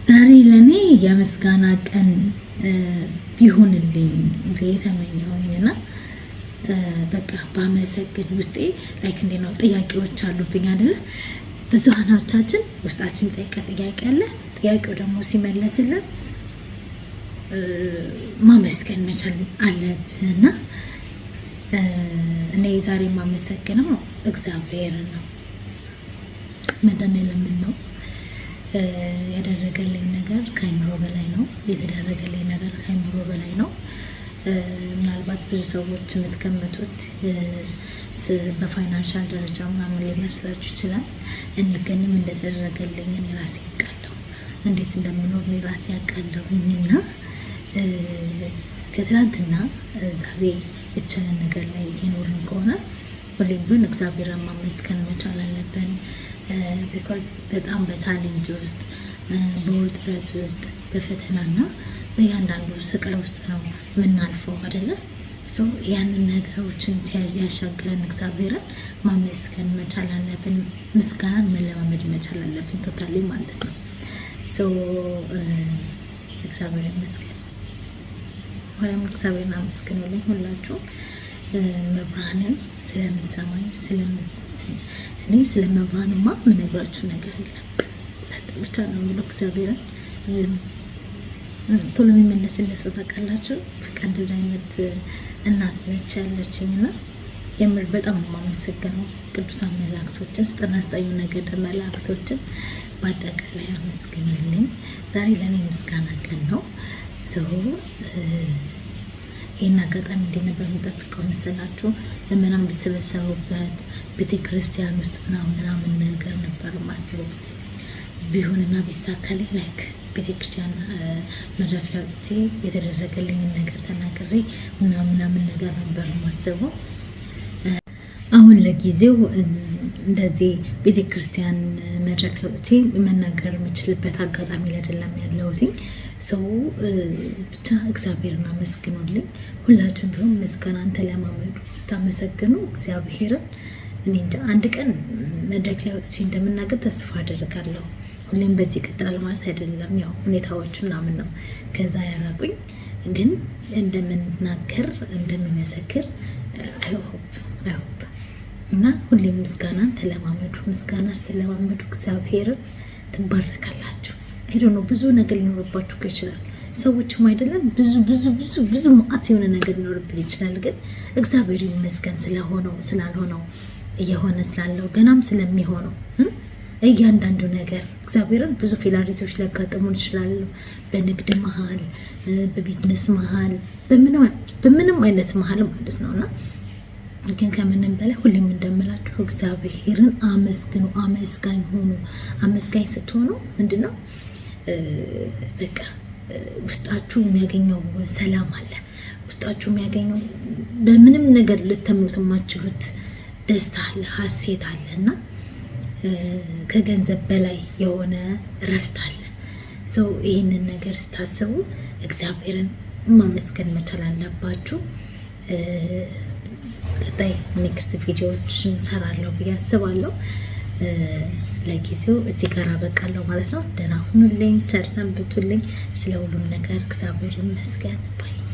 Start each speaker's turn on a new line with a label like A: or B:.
A: ዛሬ ለእኔ የምስጋና ቀን ቢሆንልኝ ብዬ ተመኘሁኝና በቃ ባመሰግን ውስጤ like እንዴት ነው፣ ጥያቄዎች አሉብኝ አይደለ? ብዙሃኖቻችን ውስጣችን ጠይቀ ጥያቄ አለ። ጥያቄው ደግሞ ሲመለስልን ማመስገን መቻል አለብን። እና እኔ ዛሬ የማመሰግነው እግዚአብሔር ነው። መድኃኒዓለምን ነው። ያደረገልኝ ነገር ከአይምሮ በላይ ነው። የተደረገልኝ ነገር ከአይምሮ በላይ ነው። ምናልባት ብዙ ሰዎች የምትገምቱት በ financial ደረጃ ምናምን ሊመስላችሁ ይችላል። እኔ ግን ምን እንደተደረገልኝ እኔ ራሴ አውቃለሁ። እንዴት እንደምኖር እኔ ራሴ አውቃለሁኝ። እና ከትላንትና ዛሬ የተሻለ ነገር ላይ እየኖርን ከሆነ ሁሌም ቢሆን እግዚአብሔርን ማመስገን መቻል አለብን። Because በጣም በ challenge ውስጥ፣ በውጥረት ውስጥ፣ በፈተናና በእያንዳንዱ ስቃይ ውስጥ ነው የምናልፈው አይደለ? So ያንን ነገሮችን ያሻገረን እግዚአብሔርን ማመስገን መቻል አለብን። ምስጋናን መለማመድ መቻል አለብን totally ማለት ነው። So እግዚአብሔር ይመስገን። ሆነም እግዚአብሔርን አመስግኑልኝ ሁላችሁም፣ መብርሃንን ስለምሰማኝ። እኔ ስለ መብርሃንማ የምነግራችሁ ነገር የለም። ጸጥ ብቻ ነው የምለው፣ እግዚአብሔርን ዝም ቶሎ የሚመለስለት ሰው ታውቃላችሁ። በቃ እንደዚህ አይነት እናት ነች ያለችኝ። እና የምር በጣም ነው የማመሰግነው ቅዱሳን መላእክቶችን፣ 99ኙ ነገደ መላእክቶችን በአጠቃላይ አመስግኑልኝ። ዛሬ ለእኔ ምስጋና ቀን ነው። So ይህን አጋጣሚ እንዴት ነበር የምጠብቀው መሰላችሁ? ምዕመናን በተሰበሰቡበት ቤተ ክርስቲያን ውስጥ ምናምን ምናምን ነገር ነበር ማስበው። ቢሆንና ቢሳካልኝ like ቤተክርስቲያን መድረክ ላይ ወጥቼ የተደረገልኝን ነገር ተናግሬ ምናምን ምናምን ነገር ነበር ማስበው። አሁን ለጊዜው እንደዚህ ቤተክርስቲያን መድረክ ላይ ወጥቼ መናገር የምችልበት አጋጣሚ ላይ አይደለም ያለሁት። So ብቻ እግዚአብሔርን አመስግኑልኝ። ሁላችሁም ቢሆን ምስጋናን ተለማመዱ። ስታመሰግኑ እግዚአብሔርን፣ እኔ እንጃ፣ አንድ ቀን መድረክ ላይ ወጥቼ እንደምናገር ተስፋ አደርጋለሁ። ሁሌም በዚህ ይቀጥላል ማለት አይደለም። ያው ሁኔታዎቹ ምናምን ነው ከዛ ያራቁኝ፣ ግን እንደምናገር እንደምመሰክር I hope, I hope። እና ሁሌም ምስጋናን ተለማመዱ። ምስጋና ስትለማመዱ እግዚአብሔርን ትባረካላችሁ። I don't know፣ ብዙ ነገር ሊኖርባችሁ ይችላል። ሰዎችም አይደለም፣ ብዙ ብዙ ብዙ ብዙ መዓት የሆነ ነገር ሊኖርብን ይችላል። ግን እግዚአብሔር ይመስገን ስለሆነው፣ ስላልሆነው፣ እየሆነ ስላለው፣ ገናም ስለሚሆነው እያንዳንዱ ነገር። እግዚአብሔርን ብዙ failure ኦች ሊያጋጥሙን ይችላሉ። በንግድ መሀል፣ በቢዝነስ መሀል፣ በምንም አይነት መሀል ማለት ነው። እና ግን ከምንም በላይ ሁሌም እንደምላችሁ እግዚአብሔርን አመስግኑ፣ አመስጋኝ ሁኑ። አመስጋኝ ስትሆኑ ምንድን ነው፣ በቃ ውስጣችሁ የሚያገኘው ሰላም አለ። ውስጣችሁ የሚያገኘው በምንም ነገር ልተምኑት የማትችሉት ደስታ አለ፣ ሀሴት አለ እና ከገንዘብ በላይ የሆነ እረፍት አለ። So ይህንን ነገር ስታስቡ እግዚአብሔርን ማመስገን መቻል አለባችሁ። ቀጣይ next ቪዲዮዎችን ሰራለሁ ብዬ አስባለሁ። ለጊዜው እዚህ ጋር አበቃለሁ ማለት ነው። ደህና ሁኑልኝ፣ ቸር ሰንብቱልኝ። ስለ ሁሉም ነገር እግዚአብሔር ይመስገን bye።